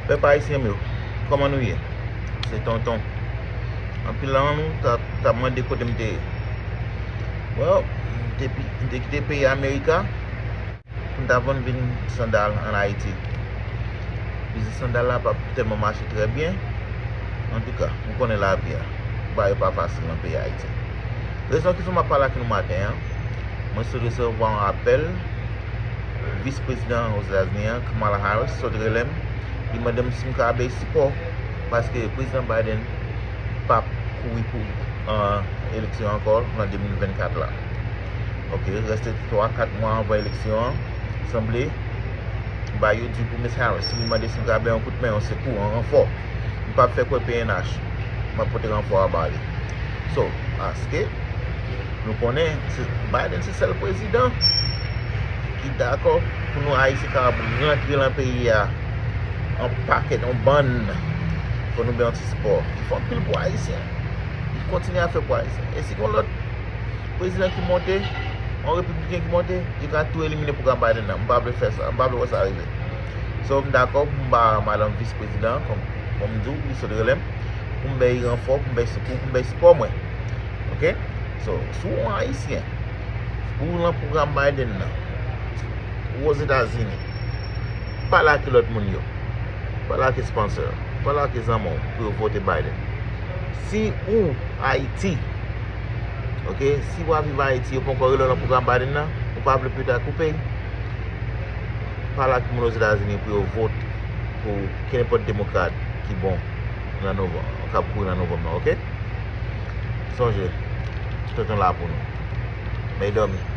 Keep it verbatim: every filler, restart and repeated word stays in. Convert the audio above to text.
Pèp ayisyen m yo, kòman nou ye? Se Tonton. Anpil nan nou t ap, t ap mande kote m te ye. Well, m te, m te kite peyi Amerika pou m ta vann vin sandal ann Ayiti. Biznis sandal la p ap tèlman mache trè byen. Antouka, nou konnen lavi a. Bagay yo pa fasil nan peyi Ayiti. Rezon ki fè m ap pale ak nou maten an, mwen sot resevwa yon apèl vis prezidan Ozetazini an, Kamala Harris, sot rele m. Li mande m si m ka bay sipò, paske prezidan Biden p ap kouri pou, uh, eleksyon ankò nan de mil vennkat la. Ok, reste twa kat mwa anvan eleksyon an, sanble bagay yo di pou Miss Harris. Li mande si m ka bay yon kout men, yon sekou, yon ranfò. M p ap fè kwè P N H. M ap pote ranfò a ba li. So, paske nou konnen se, Biden se sèl prezidan ki dakò pou nou Ayisyen kapab rantre nan peyi a an pakèt, an bann. Fò nou bay yon ti sipò. Li fè anpil pou Ayisyen. Li kontinye ap fè pou Ayisyen. E si gon lòt prezidan ki monte, yon repibliken ki monte, yo ka tou elimine pwogram Biden nan. M pa vle fè sa, m pa vle wè sa rive. So, m dakò pou m ba madanm vis prezidan, kòm, kòm m di w, li sot rele m, pou m bay ranfò, pou m bay sekou, pou m bay sipò mwen. Ok? So, si w yon Ayisyen, ou nan pwogram Biden nan, ou Ozetazini, pale ak lòt moun yo. Pale ak sponsor, pale ak zanmi w pou yo vote Biden. Si ou Ayiti, ok, si w ap viv Ayiti, yo poko rele w nan pwogram Biden nan, ou pa vle pita koupe, pale ak moun Ozetazini pou yo vote pou kenenpòt demokrat ki bon nan novanm, k ap kouri nan novanm nan, ok? Sonje, Tonton la pou nou. Men dòmi.